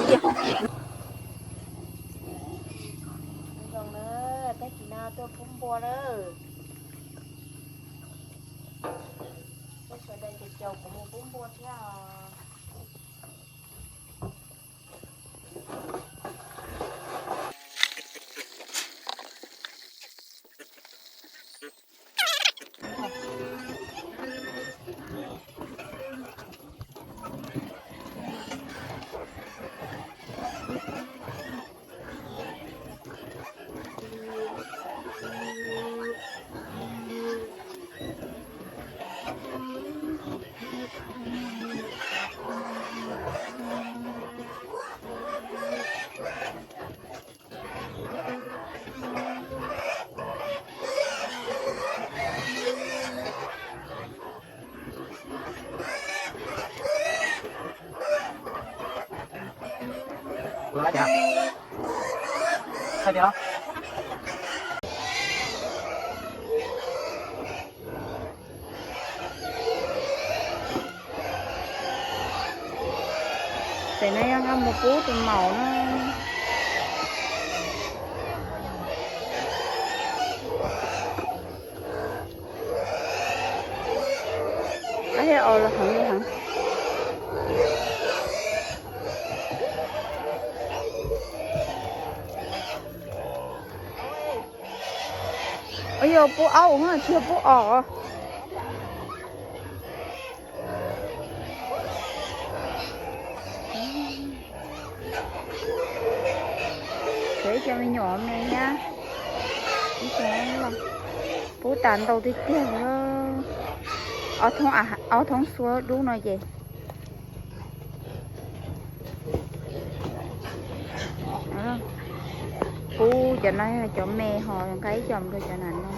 tiag. Zoo na, tag kis no tuaj pub npua lawm. Peb sawv daws caum caum kuv mus pub npua thiab os. Ces no yog nqa mus pub tus maum na. Qab thiab os los heev li heev. Yog pub aub tsis yog pub os. Cov ib co me nyuam me thiab, ib co pub tas ntau tiag tiag li. Ob thoob, ob thoob xua dub no ces pub cov no, cov me ho nqa ib co mus rau cov nam no.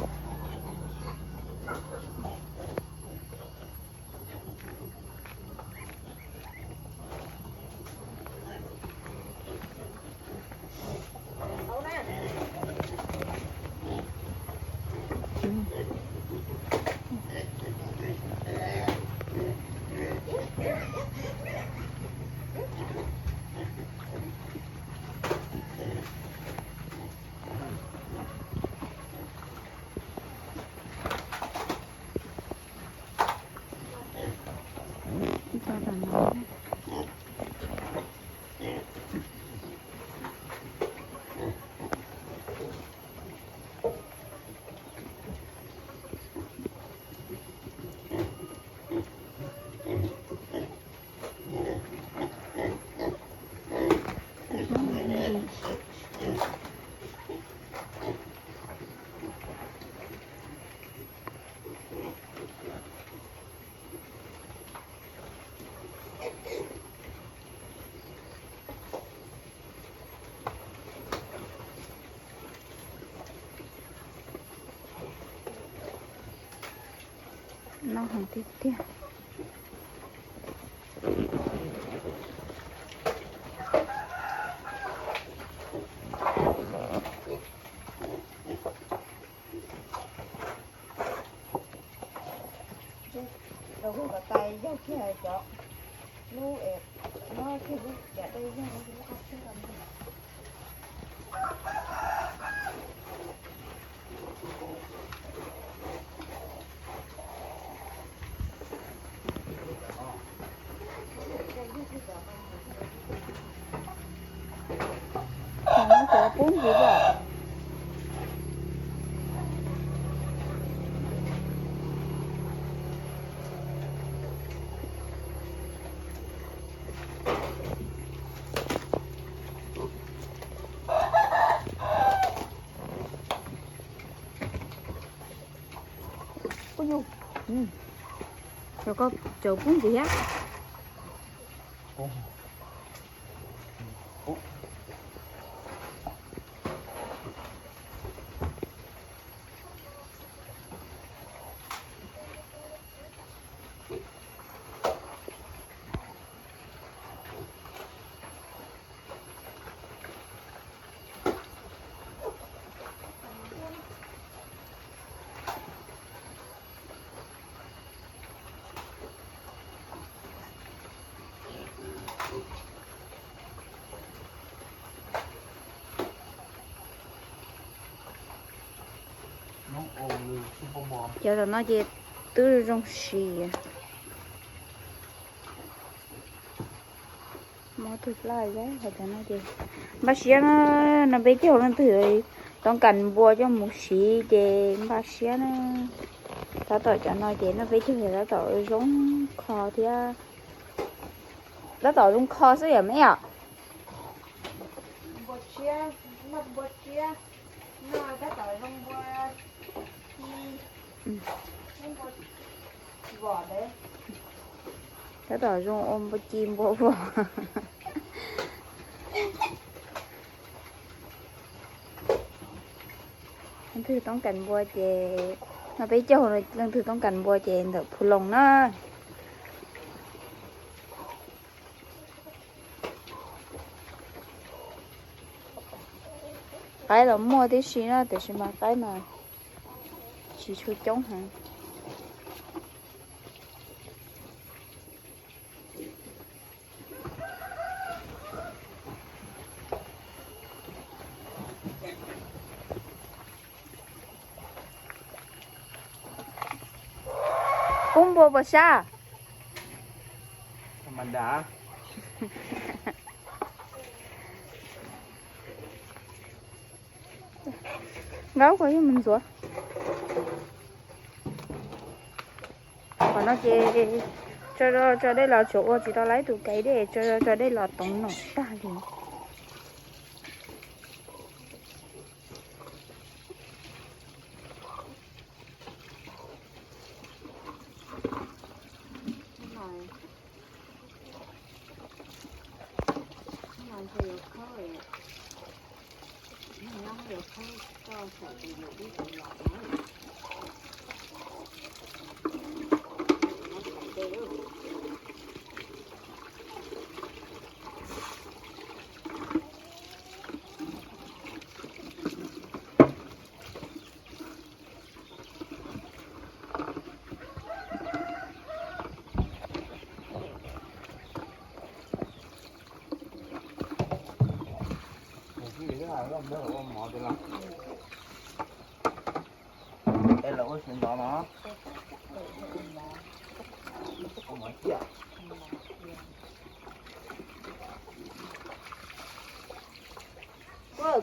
Noj heev tiag tiag. Rau hauv ko taw yog kiag cov lub es nyob kiag lub cov dej yog lub qab tsheb. Cov pub ntxiv lawm. Ua yus, cov koj cov pub ntxiv thiab. Cov tom no ces twb zoo siv. Mob tug plab, hais tias no ces npaj siab na, no peb caug leej twg toob kas npua coj mus siv ces npaj siab na. Tab tom cov no ces no peb caug tab tom zoo kho thiab. Tab tom zoo kho xwb yom me yom. Tab tom zoo ua npua ci npua vog. Leej twg toob kas npua ces, no peb caug leej twg toob kas npua ces ntawm Phu Loos na. Qaib los muaj tib si na, tiam sis mas qaib mas tsis tshua coob heev. Pub npua puas sab? Nkaub ko yeej mus ntxuav. Qhov no ces tso tso dej los tsuas ua tsis tau laib tus kais dej, tso tso dej los toov nom tag li.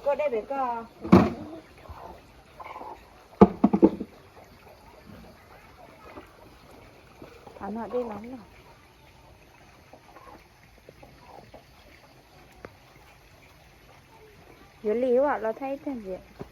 Koj dej pem koj. Av no dej los loj. Yuav li ua los thaij ib tag ntxiv.